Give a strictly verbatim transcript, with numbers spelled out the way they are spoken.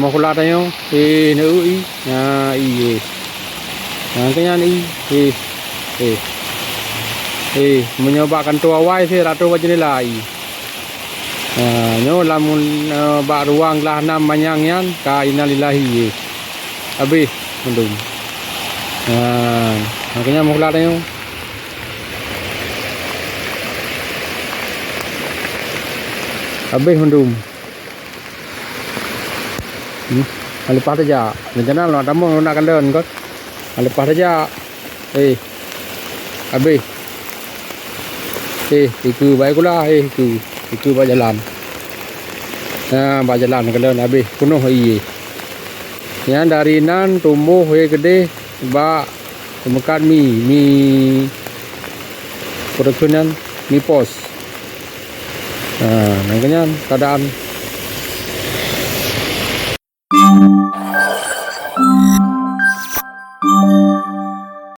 Meukulat tanyoe, eh, neu i. Ha, i, eh. Ha, keunyan i, eh. Eh. Eh, meunyoe bak kantô awai, si ratoh bak jeundela i. Ha, nyoe lam, eh, bak ruang glah nam manyang nyan, ka innalillahi, eh. Habéh, mandum. Ha, ha, keunyan meukulat tanyoe. Habéh mandum. Hmm. Leupah tajak. Rencana lôn tamong lôn nak kalon kot. Leupah tajak. Eh. Habéh. Eh, ikeue bak sikula, eh, ikeue. Ikeue bak jalan. Nah, bak jalan kalon habéh. Peunoh ie. Nyan dari nan tumboh ie keudeh bak Peumeukatan mi, mi, peue kheun nyan, mi pos. Ha, nyan keuh nyan keuadaan.